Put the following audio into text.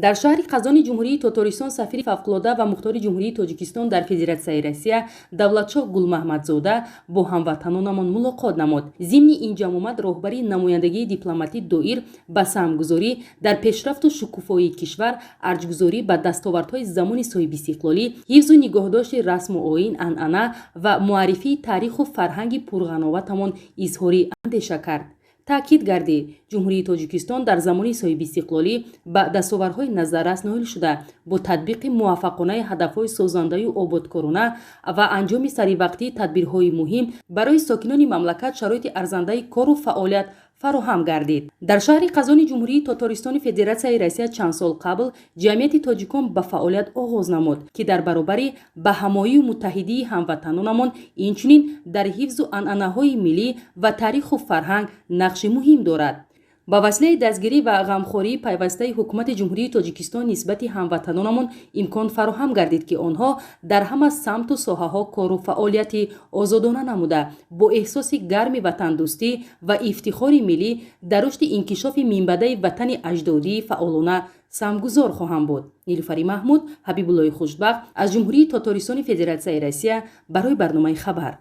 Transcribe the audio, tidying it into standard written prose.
Дар шаҳри Қазони Ҷумҳурии Тотористон сафири фавқулода ва мухтори Ҷумҳурии Тоҷикистон дар Федератсияи Россия Давлатшоҳ Гулмаҳмадзода бо ҳамватанонамон мулоқот намуд. Зимни ин ҷамъомад роҳбари намояндагии дипломатӣ доир ба саҳмгузорӣ дар пешрафту шукуфоии кишвар, арҷгузорӣ ба дастовардҳои замони соҳибистиқлолӣ, ҳифзу нигоҳдошти расму оин, анъана ва муаррифии таъриху фарҳанги пурғановатамон изҳори андеша кард. Таъкид гардид, Ҷумҳурии Тоҷикистон дар замони соҳибистиқлолӣ ба дастовардҳои назаррас ноил шуда, бо татбиқи муваффақонаи ҳадафҳои созандаю ободкорона ва анҷоми саривақтии тадбирҳои муҳим барои сокинони мамлакат шароити арзандаи кору фаъолият фароҳам гардид. Дар шаҳри Қазони Ҷумҳурии Тотористони Федератсияи Россия чанд сол қабл ҷамъияти тоҷикон ба фаъолият оғоз намуд, ки дар баробари ба ҳамоию муттаҳидии ҳамватанонамон, инчунин дар ҳифзу анъанаҳои миллӣ ва таъриху фарҳанг нақши муҳим дорад. Ба василаи дастгирӣ ва ғамхории пайвастаи Ҳукумати Ҷумҳурии Тоҷикистон нисбати ҳамватанонамон имкон фароҳам гардид, ки онҳо дар ҳама самту соҳаҳо кору фаъолияти озодона намуда, бо эҳсоси гарми ватандӯстӣ ва ифтихори миллӣ дар рушди инкишофи минбаъдаи ватани аҷдодӣ фаъолона саҳмгузор хоҳанд буд. Нилуфари Маҳмуд, Ҳабибуллои Хушбахт аз Ҷумҳурии Тотористони Федератсияи Россия барои барномаи «Хабар».